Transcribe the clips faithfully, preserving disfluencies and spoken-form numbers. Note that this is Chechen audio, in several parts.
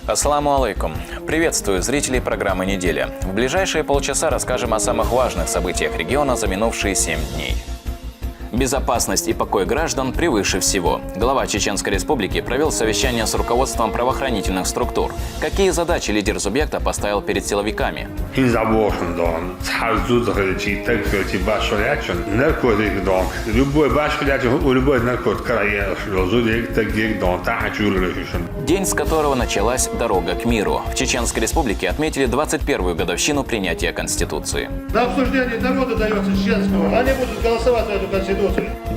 Ассаламу алейкум. Приветствую зрителей программы «Неделя». В ближайшие полчаса расскажем о самых важных событиях региона за минувшие семь дней. Безопасность и покой граждан превыше всего. Глава Чеченской Республики провел совещание с руководством правоохранительных структур. Какие задачи лидер субъекта поставил перед силовиками? Хин забошен дон. Цхьа зуда хилчи, таг хилчи, башхалячун, наркотик дон. Любой башхалячун, любой наркотик караеш, зуда таг гек дон, та чулешун. День, с которого началась дорога к миру. В Чеченской Республике отметили двадцать первую годовщину принятия Конституции. На обсуждение народа даётся чеченского. Они будут голосовать за эту Конституцию.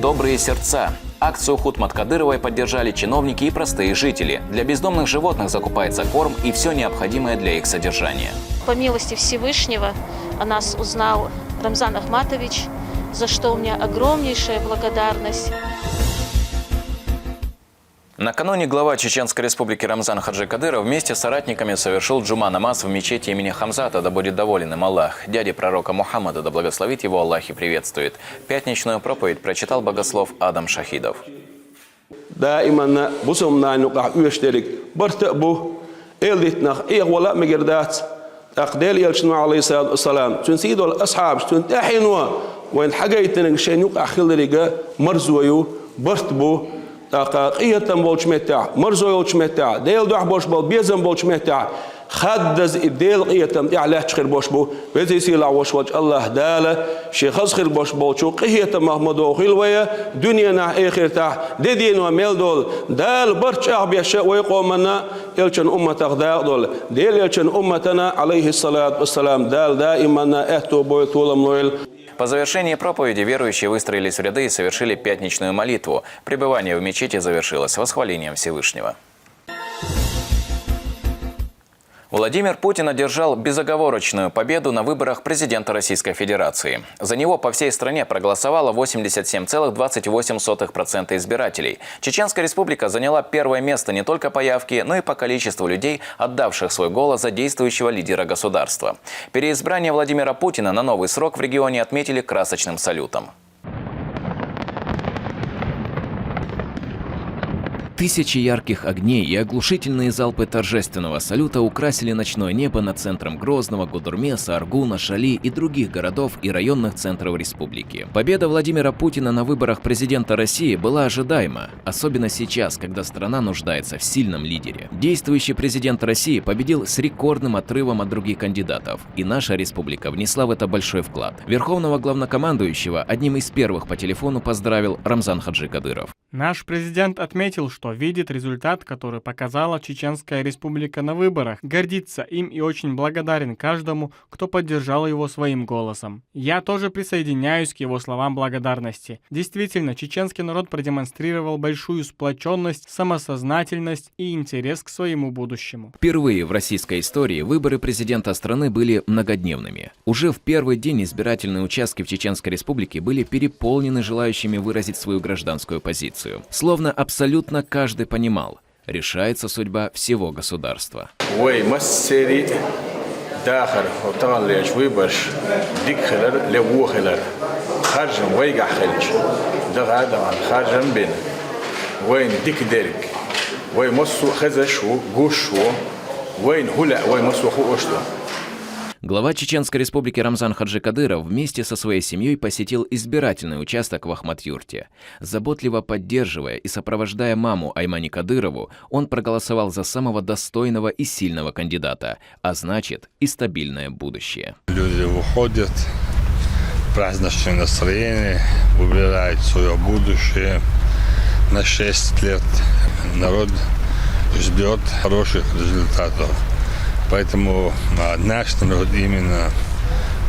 Добрые сердца. Акцию Хутмат Кадыровой поддержали чиновники и простые жители. Для бездомных животных закупается корм и всё необходимое для их содержания. По милости Всевышнего о нас узнал Рамзан Ахматович, за что у меня огромнейшая благодарность. Накануне глава Чеченской Республики Рамзан Хаджи Кадыров вместе с соратниками совершил джума намаз в мечети имени Хамзата, да будет доволен им Аллах. Дяди пророка Мухаммада, да благословит его Аллах и приветствует. Пятничную проповедь прочитал богослов Адам Шахидов. Даиманна бусалба нана юкъахь оьшуш дерг барт а бу, эладитанах Ӏехавала а мегар дац. ТӀаккха Делан элчано, алейхиссалату вассалам, цуьнан сий долу асхьабаш, цуьнан тӀаьхьено вайна хьагайтинарг шайна юкъахь хилариг марзо ю, барт бу. ТӀаккха къинхетам болчу меттехь, марзо йолчу меттехь, Делан дуьхьа болуш болу безам болчу меттехь, хаддаза и Делан къинхетам тӀехь лаьтташ хир болуш бу. Везий сийлахь волуш волчу Аллах Дала шен хаза хир болуш болчу къинхетамах ма дохийла вай дуьненахь, эхартахь, де дийно мел долу, Дала барт чӀагӀбеш вай къоманна, элчан умматах дакъа долу. Делан элчан умматана, алейхиссалату вассалам, Дала даиманна аьтто бойла, толам лойла. По завершении проповеди верующие выстроились в ряды и совершили пятничную молитву. Пребывание в мечети завершилось восхвалением Всевышнего. Владимир Путин одержал безоговорочную победу на выборах президента Российской Федерации. За него по всей стране проголосовало восемьдесят семь целых двадцать восемь сотых процента избирателей. Чеченская Республика заняла первое место не только по явке, но и по количеству людей, отдавших свой голос за действующего лидера государства. Переизбрание Владимира Путина на новый срок в регионе отметили красочным салютом. Тысячи ярких огней и оглушительные залпы торжественного салюта украсили ночное небо над центром Грозного, Гудермеса, Аргуна, Шали и других городов и районных центров республики. Победа Владимира Путина на выборах президента России была ожидаема, особенно сейчас, когда страна нуждается в сильном лидере. Действующий президент России победил с рекордным отрывом от других кандидатов, и наша республика внесла в это большой вклад. Верховного главнокомандующего одним из первых по телефону поздравил Рамзан Хаджи Кадыров. Наш президент отметил, что видит результат, который показала Чеченская Республика на выборах, гордится им и очень благодарен каждому, кто поддержал его своим голосом. Я тоже присоединяюсь к его словам благодарности. Действительно, чеченский народ продемонстрировал большую сплочённость, самосознательность и интерес к своему будущему. Впервые в российской истории выборы президента страны были многодневными. Уже в первый день избирательные участки в Чеченской Республике были переполнены желающими выразить свою гражданскую позицию. Словно абсолютно каждый понимал, решается судьба всего государства. Вай массерий дахар, хӀокху таханлерчу выбораш дика хилар, ле вон хилар. Харжам вайгахь хилча, даха а дахана харжам бина. Вайна дика дерг. Вай массо а хезаш а ву, гуш а ву. Вайна хӀун лаьа, вай массо а хууш ду. Глава Чеченской Республики Рамзан Хаджи Кадыров вместе со своей семьей посетил избирательный участок в Ахмат-Юрте. Заботливо поддерживая и сопровождая маму Аймани Кадырову, он проголосовал за самого достойного и сильного кандидата, а значит, и стабильное будущее. Люди выходят, праздничное настроение, выбирают своё будущее на шесть лет. Народ ждёт хороших результатов. Поэтому, а, наш народ именно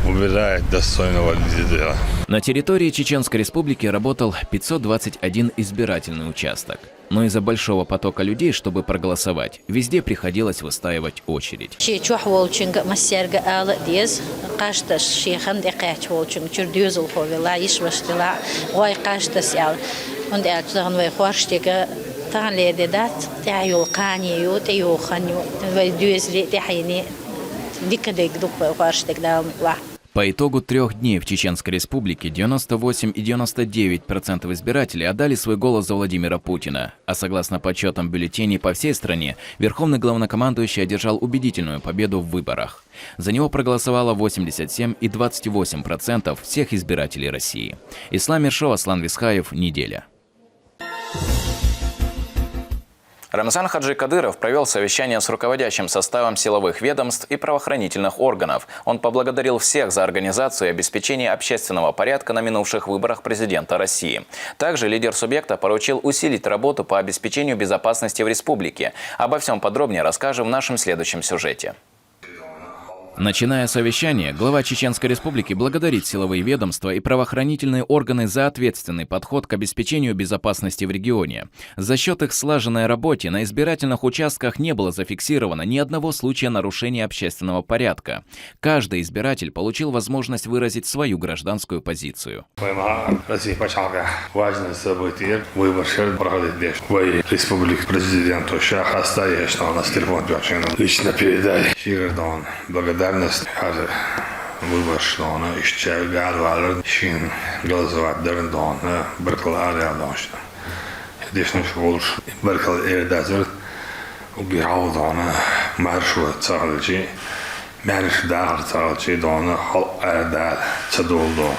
выбирает достойного лидера. На территории Чеченской Республики работал пятьсот двадцать один избирательный участок. Но из-за большого потока людей, чтобы проголосовать, везде приходилось выстаивать очередь. Шен чохь волчуьнга а, массаьрга а ала а деза, кхаж таса шен хан тӀекхаьчна волчуьнга чуьра доьзалхо велахь, йиша-ваша делахь, гӀой кхаж таса аьлла. ХӀунда аьлча тахана вай хорша дерг таханлера де дац, тӀаьхьа йолу кхане ю, тӀейогӀу хан ю, вай доьзале а, тӀаьхьене а дика дерг ду-кх вай хорша дерг, Дала мукъ лахь. По итогу трех дней в Чеченской Республике девяносто восемь и девяносто девять процентов избирателей отдали свой голос за Владимира Путина. А согласно подсчетам бюллетеней по всей стране, верховный главнокомандующий одержал убедительную победу в выборах. За него проголосовало восемьдесят семь и двадцать восемь процентов всех избирателей России. Ислам Ершов, Аслан Висхаев, «Неделя». Рамзан Хаджи Кадыров провел совещание с руководящим составом силовых ведомств и правоохранительных органов. Он поблагодарил всех за организацию и обеспечение общественного порядка на минувших выборах президента России. Также лидер субъекта поручил усилить работу по обеспечению безопасности в республике. Обо всем подробнее расскажем в нашем следующем сюжете. Начиная совещание, глава Чеченской Республики благодарит силовые ведомства и правоохранительные органы за ответственный подход к обеспечению безопасности в регионе. За счет их слаженной работы на избирательных участках не было зафиксировано ни одного случая нарушения общественного порядка. Каждый избиратель получил возможность выразить свою гражданскую позицию. Вай ма Россия пачхьалкъехь важное событие, выбораш проходить деш. Вай республика президента ша хьаста еш дона, с телефон тохчена лично передай. Шигардон, благодарность, хьар выбораш дона, иштта гал валар, шин голосовать дар дона, баркалла ар дона. Дешнаш волуш, баркалла эр дацар, угги хьал дона, маршо ца хилчи, маьрша дахар ца хилчи дона, хьал ара дала ца долу дона.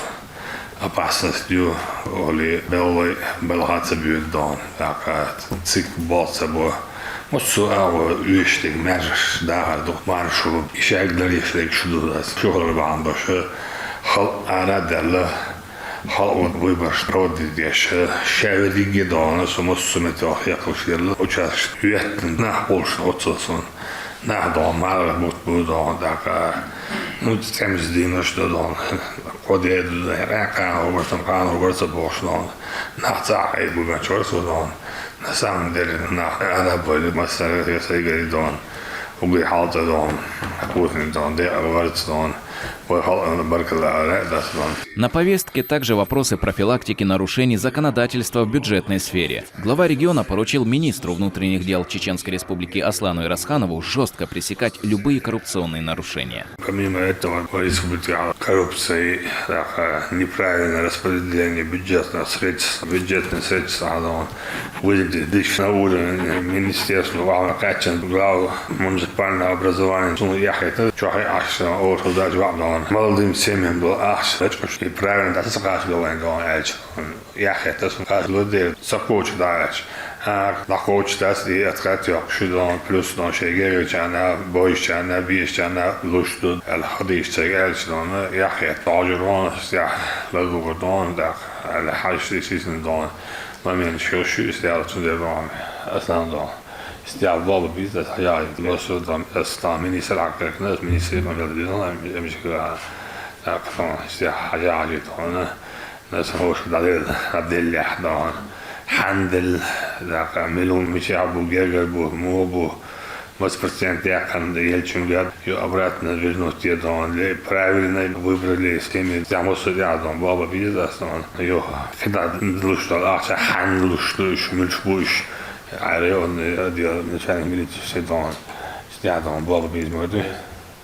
Опасность ю, оли беллой балха ца буьйду дона, тӀаккха цик болх ца бо. Массо а агӀо уьш дерг маьрша дахар ду, маршо, и шайга дареш дерг шу ду дац. Шу хилар бахьана баша, хьал ара даьлла, хьал выбораш проводить деш, ша верриге дона, со массо а метте хьекхалш елла, участок хӀоьттина нах болуш оццул сон. Нах дона, маргӀа бутт бу дона, тӀаккха, ну, цӀемза дийнаш ду дона, кхо де ду, кхана хӀумаш ду, кхана хӀумаш ца бохуш дона. Нах цхьаъ хьайба бу бен чуьра со дона. На самом деле, нах ара а бойла, массара а сайгари дона. Угги хьал ца дона. Путин дона, декъа варца дона. Вай халкъана баркалла ара а дац дона. На повестке также вопросы профилактики нарушений законодательства в бюджетной сфере. Глава региона поручил министру внутренних дел Чеченской Республики Аслану Ирасханову жестко пресекать любые коррупционные нарушения. Помимо этого, в республике коррупция, так, э, неправильное распределение бюджетных средств, бюджетные средства, оно выделить лишь на уровне министерства, главное, качество глав муниципального образования. Ну, я это, что я аж, о, что даже вам, молодым семьям был аж, и правильно, да, сразу говорю, говорю, яххьетта схьа ло дера, ца кхочу дӀа аьлча. А, дӀакхочуш дац и откат йоккхуш ю дона, плюс дона шайн гергарчарна, бойшучарна, бешачарна луш ду, аьлла хадийша ца аьлча дона, яххьетта дӀожур вон, стяхь ладугӀур дона, тӀаккха, аьлла хьажа сисина дона. Момент шуьш ю, стяхь цу дера дона, аслан дона. Стяхь болу бизнес хьажа, массо а дона, ас дона, министр хьакхаркхина, ас министр ма мел дина, эмшика, тӀаккха дона, стяхь хьажа хьажийта дона. Аса хӀуша дӀаделла, дӀаделлехь дона. Хьанделла, дакъа, мила хӀума мичахь бу, гергара бу, муха бу, маса процент яьккхина елчуьнгара, ю обратно вернуть де дона, ле, правильно выбрали семьи, зама со яхь дона, баба беза ас дона. Ю, кхидӀа луш долу ахча, хьанна луш ду уьш, муьлш бу уьш. Районный отдел, начальник милиции все дона. Стяхь дона, баба беза ма ду.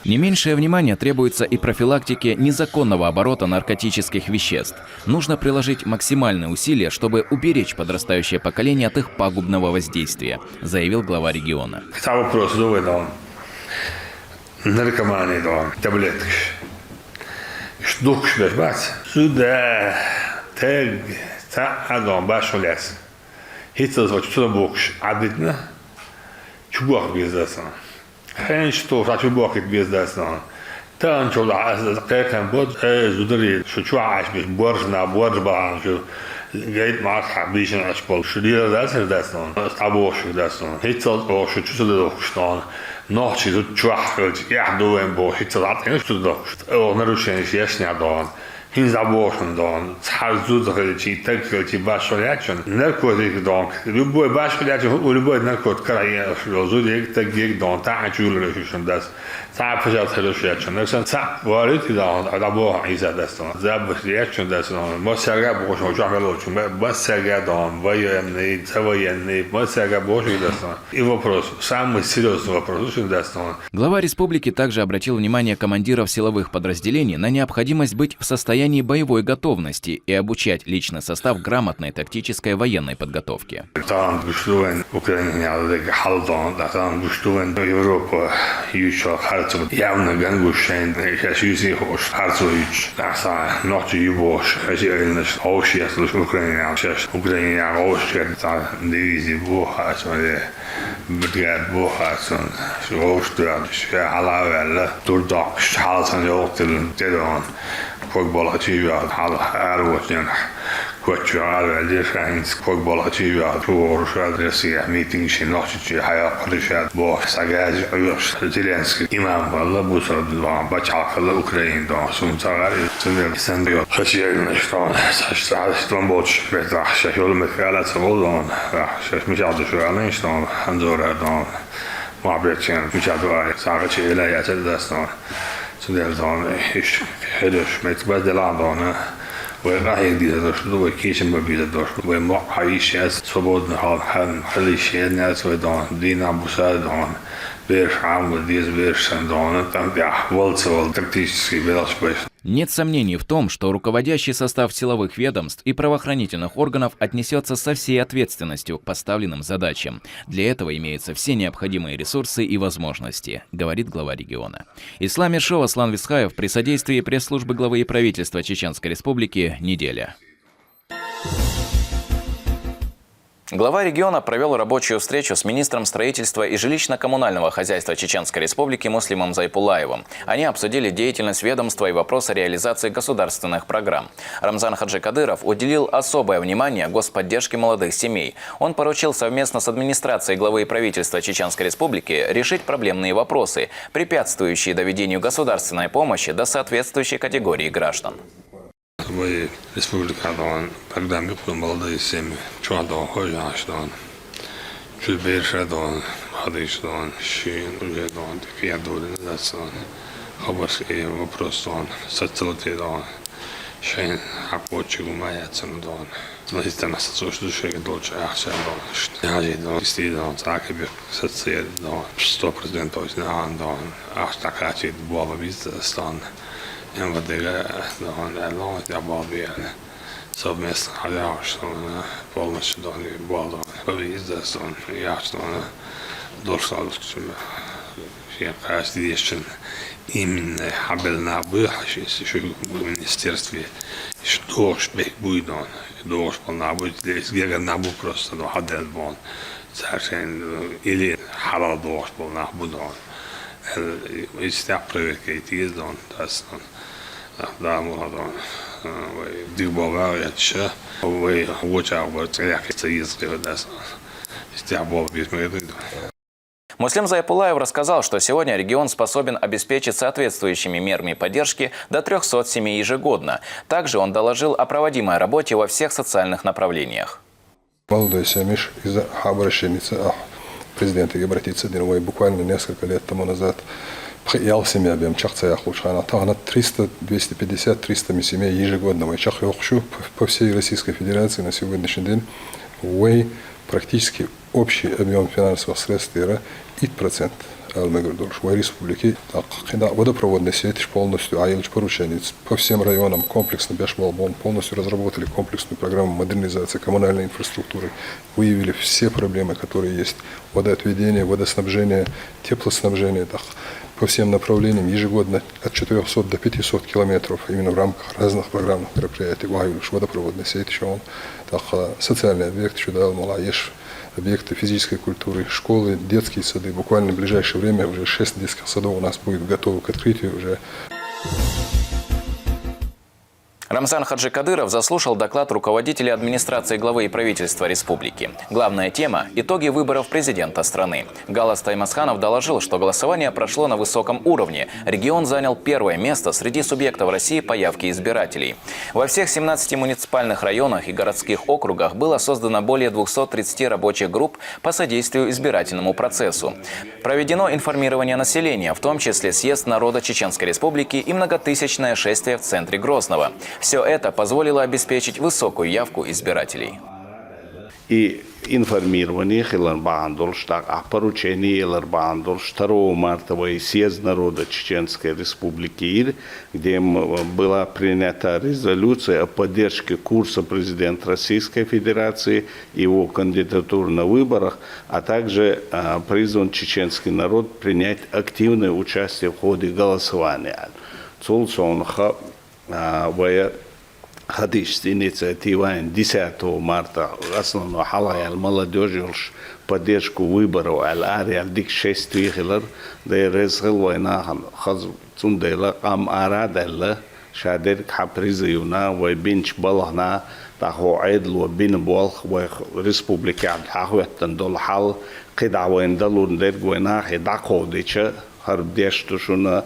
Не меньшее внимание требуется и профилактике незаконного оборота наркотических веществ. Нужно приложить максимальные усилия, чтобы уберечь подрастающее поколение от их пагубного воздействия, заявил глава региона. Цхьа вопрос ду вай дона. Наркомания дона, таблеткаш. Иш духкуш беш бац? Суда, тег, цхьа а дона, баш хӀун лаьцна. ХӀинццалц вачу цунна бухкуш Ӏадитна, чу бохка беза сан. Хенаш тохуш чу бохкийта беза дац нахана. Тахана чул аса кхайкхам бо, э, зударий, шу чохь Ӏаш беш боржа нах, боржа бахьана шу гайта марха хьа бийшина Ӏаш болу. Шу лела дац хир дац нахана, аса дӀабохуш хир дац нахана. ХӀинццалц оха шу чу ца дохкуш нахана. Нохчий зуда чохь хилча, эхь ду вайн бохуш, хӀинццалц Ӏадкъина шу дохкуш. Оха нарушенеш ешнехь дохана. ХӀинца дӀабоху шуна дона, цхьа зуда хилчи, таг хилчи башхалаьцчун, наркотик дона, любой башхалаьцчун, любой наркотик карахь еана аша йолу зудега, таггега дона, таьӀна чу луьйш шуна дац. Цхьа а пожалуйста хӀирш яьчун, нагахь санна цхьаъ валийта дона, дӀабоху Ӏийса дац дона. Забарш яьчун дац дона. Массаьрга а бохуш, хьо чохь мел волчу, ма-, массаьрга дона, военный, ца военный, массаьрга бохуш дац дона. И вопрос, самый серьёзный вопрос, шуна дац дона. Глава республики также обратил внимание командиров силовых подразделений на необходимость быть в состоянии боевой готовности и обучать личный состав грамотной тактической военной подготовке. Тахана гуш ду вайн Украинехь дерг хьал дона, тахана гуш ду вайн Европа юьйцуш харцо, явно ган гуш шайна, шаьш юьсий хууш харцо юьйцуш, тахана нохчий ю бохуш, шаьш и айнаш ховш етталуш Украинехь, шаьш Украинехь ховш етталуш, тахана дивизи бу хаа цунна, бригад бу хаа цунна, шу ховш доьгӀна, ша хьала а ваьлла, тур доккхуш, хьала санна йовхо тилла тӀедогӀна, ког балхачий а йоьгӀна, хьала ара вочу денахь. Коччо араваьлла ша хӀинца ког балхачий а йоьгӀна, чу вогӀур ша Россехь митинг шен Нохчийчоь хьаяккхур ша боху, схьагаьзча Ӏоьхуш, Зеленский имам хилла, бусалба догӀу, пачхьалкх хилла Украина догӀу, суна ца гӀара иза, цундела сан йо хачиеллаш догӀу, сан стом болчу меттахь шаьш йолу меттиг ала ца волу догӀу, шаьш мичахь ду шу аьлла догӀу, Анзора догӀу, мохь бечченна мичахь ду ай, сан гӀачи эла яцара дац догӀу. Цундела догӀу, иштта хьедеш меттиг базделахь догӀу, вай къахьега дезар долуш ду, вай кечам бан безар долуш ду, вай мохь хьан йиш яц, свободно хьал хьан хьан йиш яц вай догӀу, дийнахь буса догӀу, бераш Ӏамор деза, бераш санна догӀу, тӀам тӀехь вала ца вала тактический белхаш беш. Нет сомнений в том, что руководящий состав силовых ведомств и правоохранительных органов отнесется со всей ответственностью к поставленным задачам. Для этого имеются все необходимые ресурсы и возможности, говорит глава региона. Ислам Ершов, Аслан Висхаев при содействии пресс-службы главы и правительства Чеченской Республики «Неделя». Глава региона провёл рабочую встречу с министром строительства и жилищно-коммунального хозяйства Чеченской Республики Муслимом Зайпулаевым. Они обсудили деятельность ведомства и вопросы реализации государственных программ. Рамзан Хаджи Кадыров уделил особое внимание господдержке молодых семей. Он поручил совместно с администрацией главы и правительства Чеченской Республики решить проблемные вопросы, препятствующие доведению государственной помощи до соответствующей категории граждан. Вай республикехь догӀу программа ю кху «Молодые семьи», чохь догӀу хьожа Ӏаш догӀу. Чу бераш а догӀу, хьадийш догӀу, шен уже догӀу, тӀекхиа долийна дац догӀу. Хабарш и вопрос догӀу, социалити догӀу. Шайн хьакъ вочу гума яцана догӀу. Лазитана сацош ду шайга долчу ахча догӀу. Яжи догӀу, исти догӀу, цхьа кабир сацийа догӀу. Сто процентов нахана догӀу. Ахча дӀакхачийта болу виза ас догӀу. М В Д-га догӀу, аьлла, дӀаболабе аьлла. Совместно хьадаьхьаш догӀу, полностью догӀу, болу догӀу. По виза ас догӀу, яхаш догӀу. Долуш лалушкачун. Шен кхача дезачун именно хьабелла нах буй хьан шен шу министерстве? Иш дохуш бехк буй дона? Дохуш болу нах буй, дерриг гергара нах бу просто дона, хьаделла бона. Цара шайн, э, или хьалал дохуш болу нах бу дона. Э, иштта проверка яйта еза дона, тас дона. Дала муха дона. Э, вай дика болу вагӀа етташ, вай воча агӀор цӀе яккхий ца еза кхио дас дона. Иштта болу бийр ма ду дона. Муслим Зайпулаев рассказал, что сегодня регион способен обеспечить соответствующими мерами поддержки до трёхсот семей ежегодно. Также он доложил о проводимой работе во всех социальных направлениях. Молодой семья, из-за обращения ца-, а, президента обратиться дина вай буквально несколько лет тому назад. Пхи-ялх семья бен чакх ца яхлучу хана. Тахана триста, двести пятьдесят, триста семей ежегодно вай чакх йохуш ю по, по всей Российской Федерации на сегодняшний день. Вай практически общий объём финансовых средств яра итт процент, ала мегар долуш. Вай республике, а, кхин дӀа водопроводный сетиш полностью Ӏайилчу порученица по всем районам комплексно беш болу боху, полностью разработали комплексную программу модернизации коммунальной инфраструктуры, выявили все проблемы, которые есть. Водоотведение, водоснабжение, теплоснабжение, так, по всем направлениям ежегодно от четырёхсот до пятисот километров именно в рамках разных программных мероприятий. Ӏайилчу водопроводный сетиш, так, социальный объект, чу дала мала еш. Объекты физической культуры, школы, детские сады. Буквально в ближайшее время уже шесть детских садов у нас будет готовы к открытию уже. Рамзан Хаджи Кадыров заслушал доклад руководителя администрации главы и правительства республики. Главная тема — итоги выборов президента страны. Галас Таймасханов доложил, что голосование прошло на высоком уровне. Регион занял первое место среди субъектов России по явке избирателей. Во всех семнадцати муниципальных районах и городских округах было создано более двухсот тридцати рабочих групп по содействию избирательному процессу. Проведено информирование населения, в том числе съезд народа Чеченской Республики и многотысячное шествие в центре Грозного. Все это позволило обеспечить высокую явку избирателей. И информирование хилар бахьан долуш, тӀаккха поручение елар бахьан долуш, второго марта вай съезд народа Чеченской Республики йира, где м- была принята резолюция о поддержке курса президента Российской Федерации, его кандидатур на выборах, а также а, призван чеченский народ принять активное участие в ходе голосования. Цул совнаха а, вай хадийшца инициатива йина десятого марта основной хьалха яьлла молодёжь йолуш поддержку выборов аьлла араяьлла дика шествие хилар. Дела реза хила вай нахана хаза, цундела къам ара а даьлла, ша дерг хьан призывна, вай бинчу балхана, тӀаккха хӀокху Ӏедало бина болх, вай республикехь хьахӀоьттина долу хьал, кхидӀа вайна далурна дерг вай нахе дӀакховдийча, хӀара деш ду шуна,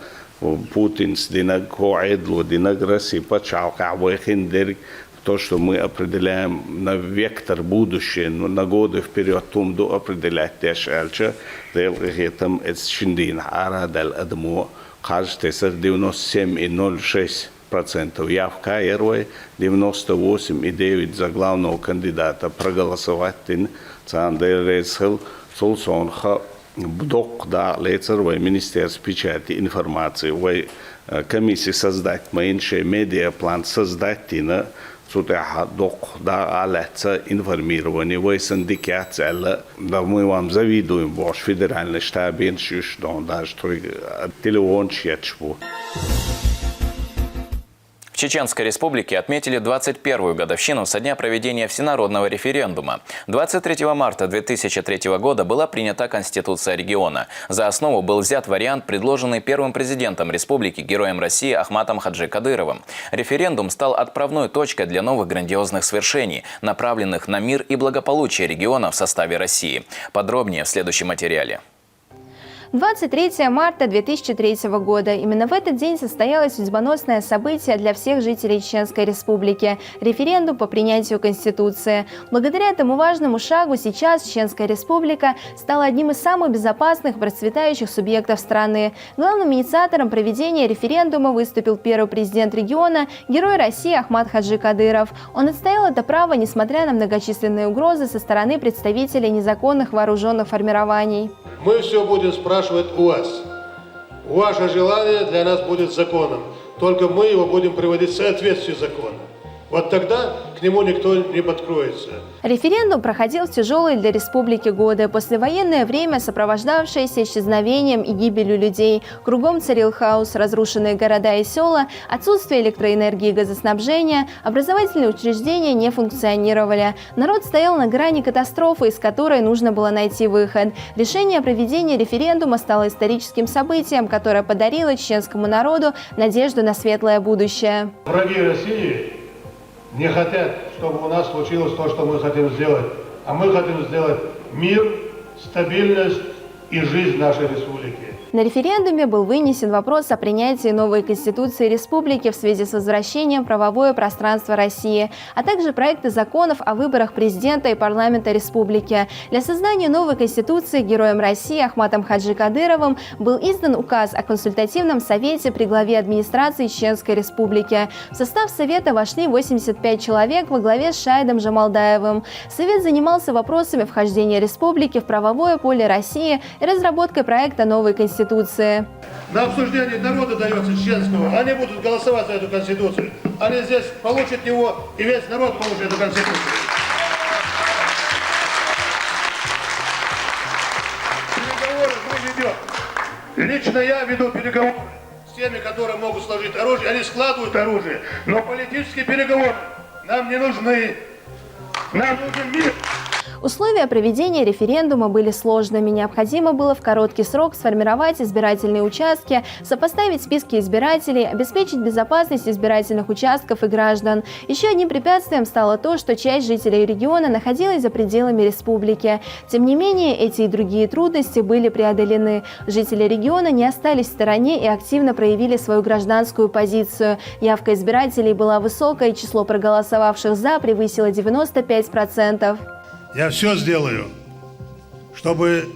Путинца динарг, хӀокху Ӏедало динарг, Россин пачхьалкхехь вай хин дерг, то, что мы определяем на вектор будущее, на годы вперёд хӀума ду определять деш аьлча, Делан къинхетам, эцу шина дийнахь ара а даьлла адамо кхаж тесар, девяносто семь и ноль шесть процентов явка яра вай, девяносто восемь и девять за главного кандидата проголосовать дина, царна Дела реза хила. Цул совнаха доккха дакъа лецира вай Министерство печати и информации. Вай комисси создать ма йина, шайн медиаплан создать йина, цу тӀехь доккха дакъа а лаьцна информирование, вай санна дика яц аьлла, да мы вам завидуем бохуш федеральный штаб йина, шуьш дон даже тхоьга телефонаш етташ бу. В Чеченской Республике отметили двадцать первую годовщину со дня проведения всенародного референдума. Двадцать третьего марта две тысячи третьего года была принята Конституция региона. За основу был взят вариант, предложенный первым президентом республики, героем России Ахматом Хаджи Кадыровым. Референдум стал отправной точкой для новых грандиозных свершений, направленных на мир и благополучие региона в составе России. Подробнее в следующем материале. Двадцать третье марта две тысячи третьего года. Именно в этот день состоялось судьбоносное событие для всех жителей Чеченской Республики — референдум по принятию Конституции. Благодаря этому важному шагу сейчас Чеченская Республика стала одним из самых безопасных и процветающих субъектов страны. Главным инициатором проведения референдума выступил первый президент региона, герой России Ахмат Хаджи Кадыров. Он отстоял это право, несмотря на многочисленные угрозы со стороны представителей незаконных вооружённых формирований. Мы все будем спрашивать у вас ваше желание для нас будет законом. Только мы его будем приводить в соответствие с законом. Вот тогда к нему никто не подкроется. Референдум проходил в тяжелые для республики годы, послевоенное время, сопровождавшееся исчезновением и гибелью людей. Кругом царил хаос, разрушенные города и села, отсутствие электроэнергии и газоснабжения, образовательные учреждения не функционировали. Народ стоял на грани катастрофы, из которой нужно было найти выход. Решение о проведении референдума стало историческим событием, которое подарило чеченскому народу надежду на светлое будущее. Враги России не хотят, чтобы у нас случилось то, что мы хотим сделать. А мы хотим сделать мир, стабильность и жизнь нашей республики. На референдуме был вынесен вопрос о принятии новой Конституции республики в связи с возвращением в правовое пространство России, а также проекты законов о выборах президента и парламента республики. Для создания новой Конституции героем России Ахматом Хаджи Кадыровым был издан указ о консультативном совете при главе администрации Чеченской Республики. В состав совета вошли восемьдесят пять человек во главе с Шайдом Жамалдаевым. Совет занимался вопросами вхождения республики в правовое поле России и разработкой проекта новой Конституции. На обсуждение народа дается чеченского. Они будут голосовать за эту Конституцию. Они здесь получат его, и весь народ получит эту Конституцию. Переговоры мы ведем. Лично я веду переговоры с теми, которые могут сложить оружие. Они складывают оружие. Но политические переговоры нам не нужны. Нам нужен мир. Условия проведения референдума были сложными. Необходимо было в короткий срок сформировать избирательные участки, сопоставить списки избирателей, обеспечить безопасность избирательных участков и граждан. Еще одним препятствием стало то, что часть жителей региона находилась за пределами республики. Тем не менее, эти и другие трудности были преодолены. Жители региона не остались в стороне и активно проявили свою гражданскую позицию. Явка избирателей была высокой, число проголосовавших «за» превысило девяносто пять процентов. Я все сделаю, чтобы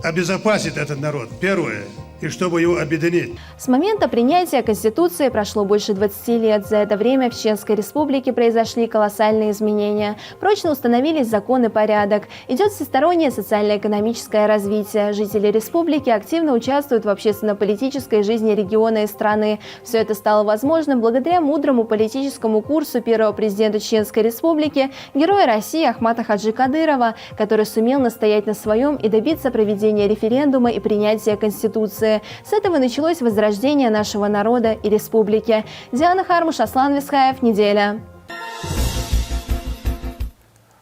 обезопасить этот народ, первое, и чтобы его объединить. С момента принятия Конституции прошло больше двадцати лет. За это время в Чеченской Республике произошли колоссальные изменения. Прочно установились закон и порядок. Идет всестороннее социально-экономическое развитие. Жители республики активно участвуют в общественно-политической жизни региона и страны. Все это стало возможным благодаря мудрому политическому курсу первого президента Чеченской Республики, героя России Ахмата Хаджи Кадырова, который сумел настоять на своем и добиться проведения референдума и принятия Конституции. С этого началось возрождение нашего народа и республики. Диана Хармуш, Аслан Висхаев, «Неделя».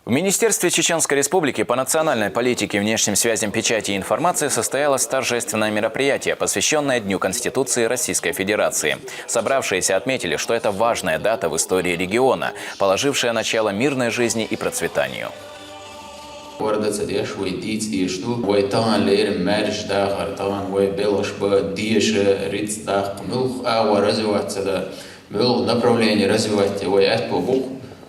В Министерстве Чеченской Республики по национальной политике, внешним связям, печати и информации состоялось торжественное мероприятие, посвященное Дню Конституции Российской Федерации. Собравшиеся отметили, что это важная дата в истории региона, положившая начало мирной жизни и процветанию. Варда ца деш вай дийца деш ду, вай таган лерим мәрж дахар, таган вай белаш ба деша риц дах, мюлх ава развиваться да, мюлх направление развивать вай атто бух,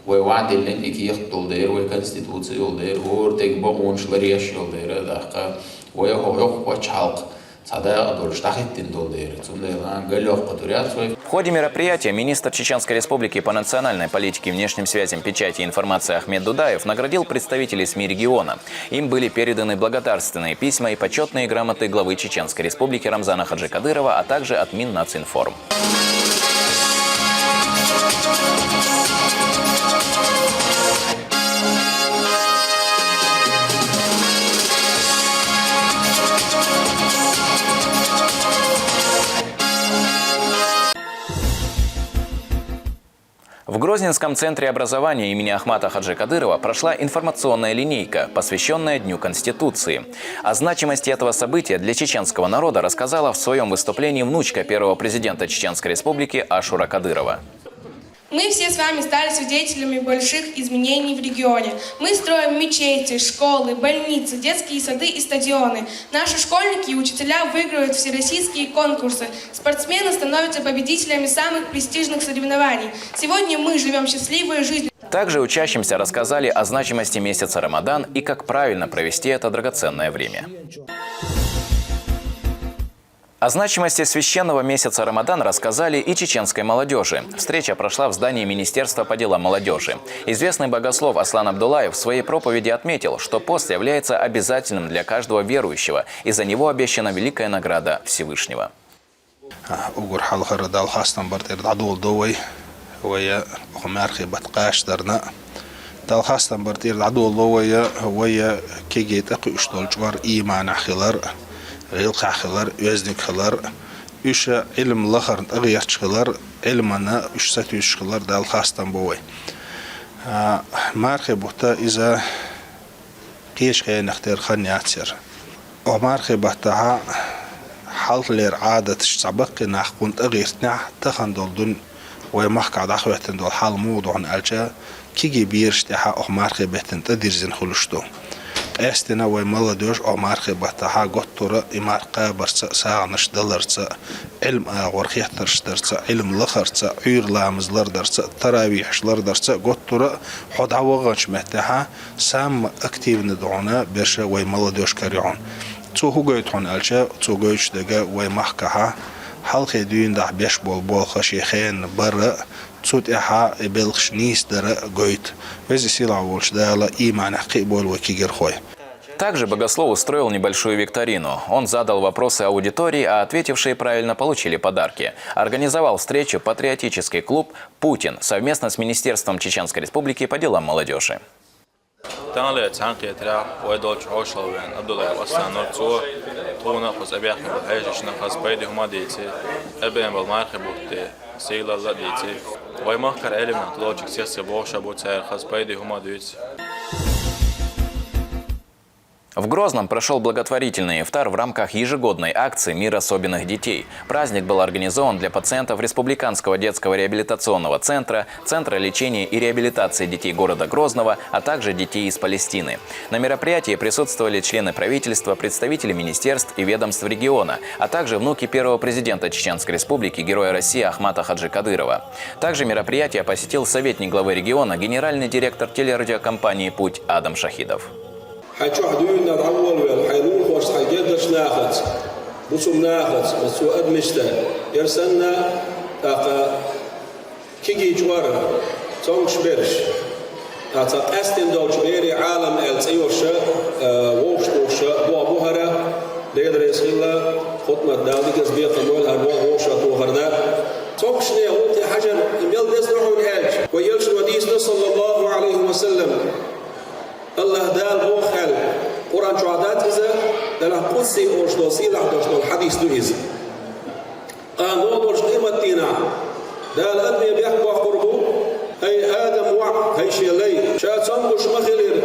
вай вадиллен и кехт долдер, вай конституция долдер, ор тег багунш лареш долдер, дахка, вай хо хо пачалк. Цхьа дакъа долуш дӀахӀиттина долу дера, цундела галъёккху дуьряц вай. В ходе мероприятия министр Чеченской Республики по национальной политике, внешним связям, печати и информации Ахмед Дудаев наградил представителей СМИ региона. Им были переданы благодарственные письма и почетные грамоты главы Чеченской Республики Рамзана Хаджи Кадырова, а также от Миннацинформ. В Грозненском центре образования имени Ахмата Хаджи Кадырова прошла информационная линейка, посвященная Дню Конституции. О значимости этого события для чеченского народа рассказала в своем выступлении внучка первого президента Чеченской Республики Ашура Кадырова. Мы все с вами стали свидетелями больших изменений в регионе. Мы строим мечети, школы, больницы, детские сады и стадионы. Наши школьники и учителя выигрывают всероссийские конкурсы. Спортсмены становятся победителями самых престижных соревнований. Сегодня мы живем счастливой жизнью. Также учащимся рассказали о значимости месяца Рамадан и как правильно провести это драгоценное время. О значимости священного месяца Рамадан рассказали и чеченской молодежи. Встреча прошла в здании Министерства по делам молодежи. Известный богослов Аслан Абдуллаев в своей проповеди отметил, что пост является обязательным для каждого верующего, и за него обещана великая награда Всевышнего. Угар хьалхара Далла хастам бар тӀера дӀадолдо вай, вай оха мархий бат кхаш дарна. Далла хастам бар тӀера дӀадолло вай, вай кегий тӀакхуьуш долчу вар ийманехь хилар, гӀиллакхехь хилар, оьзниг хилар, уьш Ӏилма лахарна тӀагӀерташ хилар, Ӏилмана уьш сатуьйсуш хилар Далла хастам бо вай. Мархий бутта иза кхечу хенах тера хан яцара. Оха мархий баттахьа хьалхалера Ӏадаташ цхьа баккхий нах кхунна тӀагӀиртинехь, тахана долу дуьйна вай махкахь дӀахӀоьттина долу хьал муха ду хьуна аьлча, кегий бераш тӀехьа оха мархий беттан тӀадирзина хуьлуш ду. Къаьстина вай молодёжь оха мархий баттахьа готтура и марха кхабарца а, сагӀанаш даларца а, Ӏилма агӀор хеттарш дарца а, Ӏилма лахарца а, Ӏуьйра ламаз лардарца а, таравихьаш лардарца а готтура а, хьо дӀаваханчу меттехьа, самма активна ду хьуна берша вай молодёжь карайо хьуна. Цо хӀун гойту хьуна аьлча, цо гойтуш дерг вай махкахьа хьалхе дуьйна дахь беш болу болх шен хенна бара а, цу тӀехьа и белхаш нийса дара а гойту. Веза Сийлахь волчу Дала ийманехь кхиабойла вай кегийрхой. Также богослов устроил небольшую викторину. Он задал вопросы аудитории, а ответившие правильно получили подарки. Организовал встречу патриотический клуб «Путин» совместно с Министерством Чеченской Республики по делам молодежи. Таханлера цхьаьнакхетарехь вай долчу хьошалгӀа веана Абдуллаев Аслан вара цо, тхуна кхуза тӀебаьхкина болу хьешашна хаза пайде хӀума а дийцира, тӀебеана болу мархий бутте сийлалла а дийцира. Вай махкара Ӏилманан туловчиг сех-сех бохуш а бу цара, хаза пайде хӀума а дуьйцу. В Грозном прошел благотворительный ифтар в рамках ежегодной акции «Мир особенных детей». Праздник был организован для пациентов Республиканского детского реабилитационного центра, Центра лечения и реабилитации детей города Грозного, а также детей из Палестины. На мероприятии присутствовали члены правительства, представители министерств и ведомств региона, а также внуки первого президента Чеченской Республики, героя России Ахмата Хаджи Кадырова. Также мероприятие посетил советник главы региона, генеральный директор телерадиокомпании «Путь» Адам Шахидов. Хьай чохь дуьйна дӀаволавелла, хьай лулахошца, хьай гергарчу нахаца, бусулба нахаца, массо а адамашца, яра санна, тӀаккха кегий чкъор, цомгуш берш, а цхьа къаьстина долчу берийн Ӏалам аьлла цӀе йолуш, а, вовшахтухуш, боху бу хӀара, Дела реза хилла, Хутмат, Дала дикаца бекхам бойла хӀара боху вовшахтохарна. Цомгушчу нехан гӀуллакхе хьажар, и мел деза ду хьуна аьлча, вай Элчано дийцина, саллаллаху Ӏалайхи ва саллам, АллахӀ Дала боху аьлла, Къуръан чохь дац иза, делахь къудси олуш долу, сийлахь долуш долу хьадис ду иза. Къа ногӀу долчу къематдийнахь Дала адаме бехк боккхур бу: «ХӀай Адам воӀ, хӀай шен лай, ша цомгуш ма хилира,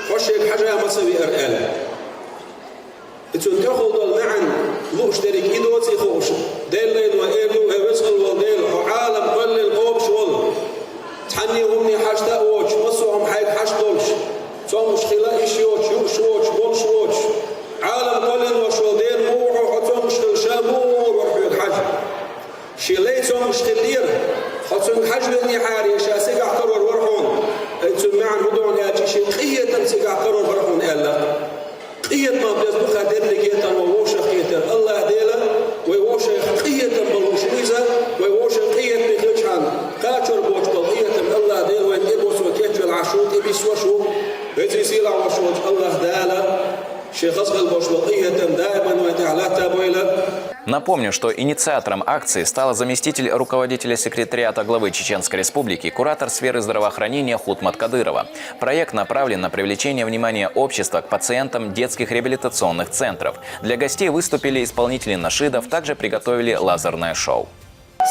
хьо шега хьажа ма ца веара», – аьлла. И цуьнан тӀехула долу маьӀна лууш дерриг и доций хууш, Делан лайно эр ду: «ХӀай веза хилла волу Дела, хьо Ӏалам кхоьллина кхобуш волу, цхьанне хӀумане хьашта а воцуш, массо а хӀума хьайга хьашт долуш, цомгуш хила, йиш йоцуш, юуш воцуш, болуш воцуш, Ӏалам кхоьллина волуш волу Дела муха ву хьо, хьо цомгуш хила, ша муха вогӀур вара хьоьга хьажа?» Шен лай цомгуш хиллера, хьо цуьнга хьажа веллехьара, ша цигахь карор вара хьуна. Ай, цуьнан маьӀна хӀун ду аьлча, шен къинхетам цигахь карор бара хьуна аьлла. Къинхетам беза ду-кх дерриге а тахана вовшахкхетар. АллахӀ Дела вай вовшех къинхетам бан лууш ву иза, вай вовшех къинхетаме хилчхьана, кхачор боцуш болу къинхетам АллахӀ Дела вайна тӀебоссо кечвелла Ӏаш ву, тӀебиссош ву. Везий сийлахь волуш волчу АллахӀ Дала шен хаза хила болуш болу къинхетам даиман вайн тӀехь латта бойла. Напомню, что инициатором акции стала заместитель руководителя секретариата главы Чеченской Республики, куратор сферы здравоохранения Хутмат Кадырова. Проект направлен на привлечение внимания общества к пациентам детских реабилитационных центров. Для гостей выступили исполнители нашидов, также приготовили лазерное шоу.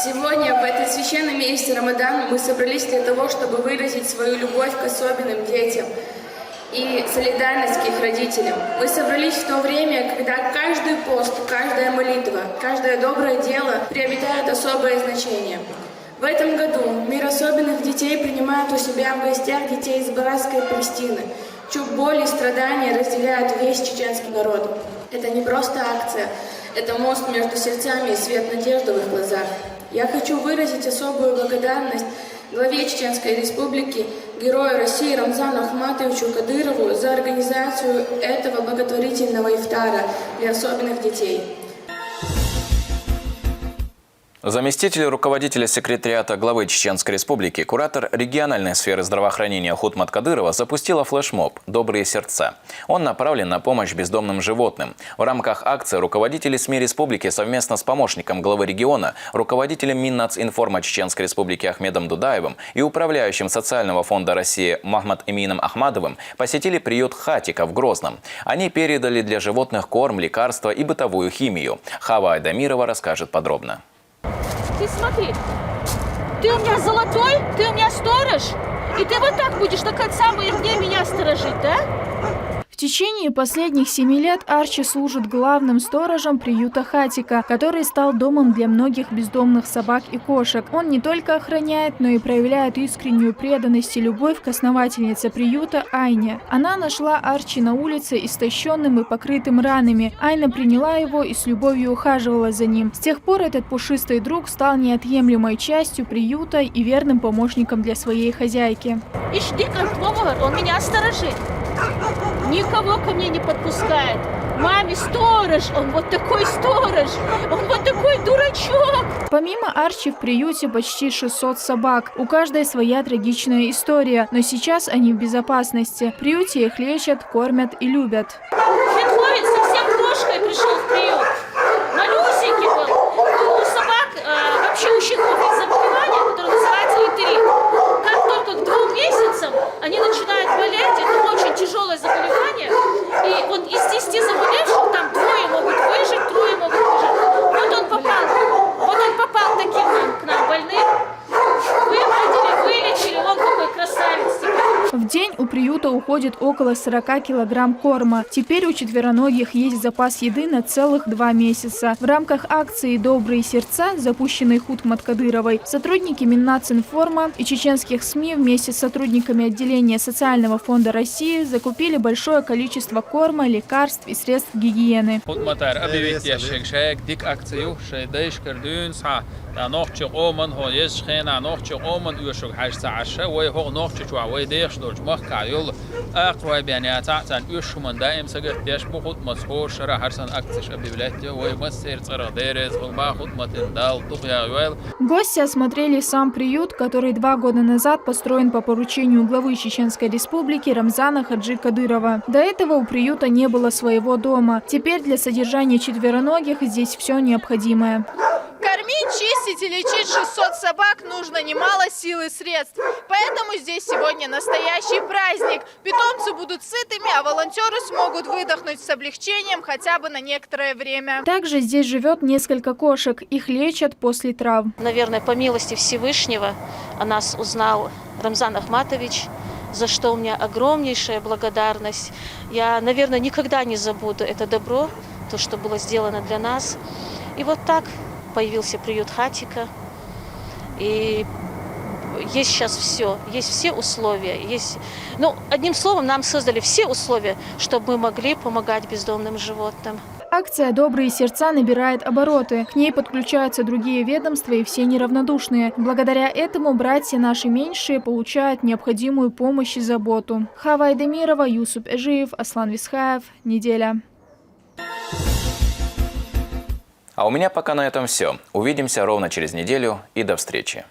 Сегодня, в этот священный месяц Рамадан, мы собрались для того, чтобы выразить свою любовь к особенным детям и солидарность к их родителям. Мы собрались в то время, когда каждый пост, каждая молитва, каждое доброе дело приобретает особое значение. В этом году «Мир особенных детей» принимает у себя в гостях детей из Бразской Палестины, чьи боли и страдания разделяют весь чеченский народ. Это не просто акция, это мост между сердцами и свет надежды в их глазах. Я хочу выразить особую благодарность главе Чеченской Республики, герою России Рамзану Ахматовичу Кадырову за организацию этого благотворительного ифтара для особенных детей. Заместитель руководителя секретариата главы Чеченской Республики, куратор региональной сферы здравоохранения Хутмат Кадырова запустила флешмоб «Добрые сердца». Он направлен на помощь бездомным животным. В рамках акции руководители СМИ республики совместно с помощником главы региона, руководителем Миннацинформа Чеченской Республики Ахмедом Дудаевым и управляющим Социального фонда России Махмад Эмином Ахмадовым посетили приют «Хатика» в Грозном. Они передали для животных корм, лекарства и бытовую химию. Хава Айдамирова расскажет подробно. Ты смотри, ты у меня золотой, ты у меня сторож, и ты вот так будешь до конца моих дней меня сторожить, да? В течение последних семи лет Арчи служит главным сторожем приюта «Хатика», который стал домом для многих бездомных собак и кошек. Он не только охраняет, но и проявляет искреннюю преданность и любовь к основательнице приюта Айне. Она нашла Арчи на улице, истощенным и покрытым ранами. Айна приняла его и с любовью ухаживала за ним. С тех пор этот пушистый друг стал неотъемлемой частью приюта и верным помощником для своей хозяйки. Ишди как повар, он меня сторожит. Никого ко мне не подпускает. Маме сторож, он вот такой сторож, он вот такой дурачок. Помимо Арчи в приюте почти шестьсот собак. У каждой своя трагичная история, но сейчас они в безопасности. В приюте их лечат, кормят и любят. Щенковец совсем крошкой пришел в приют. Малюсенький был. У собак, э, вообще у щенков есть заболевание, которое называется энтерит. Как только к двум месяцам они начинают болеть, это очень тяжелое заболевание. И вот из десяти заболевших там двое могут выжить, трое могут выжить. Вот он попал. Вот он попал таким нам, к нам больным. Выводили, вылечили, он такой красавец теперь. В день у приюта уходит около сорока килограмм корма. Теперь у четвероногих есть запас еды на целых два месяца. В рамках акции «Добрые сердца», запущенной Хутмат Кадыровой, сотрудники Миннацинформа и чеченских СМИ вместе с сотрудниками отделения Социального фонда России закупили большое количество корма, лекарств и средств гигиены. Хутматар объявить еш шег шег дик акцию, шей дайшкар дюн са, да нохчи къоман хо еш хена нохчи къоман уйшуг хаш са аша, вай хо нохчи чуа, вай дехш долч махка юл. Ахвай бяня цацан уйшуман даим сагат деш бу Хутмат хо шара харсан акциш объявлять, вай массер цара дерез, хулма Хутматин дал тухъя юэл. Гости осмотрели сам приют, который два года назад построен по поручению главы Чеченской Республики Рамзана Хаджи Кадырова. До этого у приюта не было своего дома. Теперь для содержания четвероногих здесь все необходимое. Кормить, чистить и лечить шестьсот собак нужно немало сил и средств. Поэтому здесь сегодня настоящий праздник. Питомцы будут сытыми, а волонтеры смогут выдохнуть с облегчением хотя бы на некоторое время. Также здесь живет несколько кошек. Их лечат после травм. Наверное, по милости Всевышнего о нас узнал Рамзан Ахматович, за что у меня огромнейшая благодарность. Я, наверное, никогда не забуду это добро, то, что было сделано для нас. И вот так появился приют Хатика. И есть сейчас все, есть все условия. Есть, ну, одним словом, нам создали все условия, чтобы мы могли помогать бездомным животным. Акция «Добрые сердца» набирает обороты. К ней подключаются другие ведомства, и все неравнодушные. Благодаря этому братья наши меньшие получают необходимую помощь и заботу. Хава Айдемирова, Юсуп Эжиев, Аслан Висхаев. Неделя. А у меня пока на этом все. Увидимся ровно через неделю и до встречи.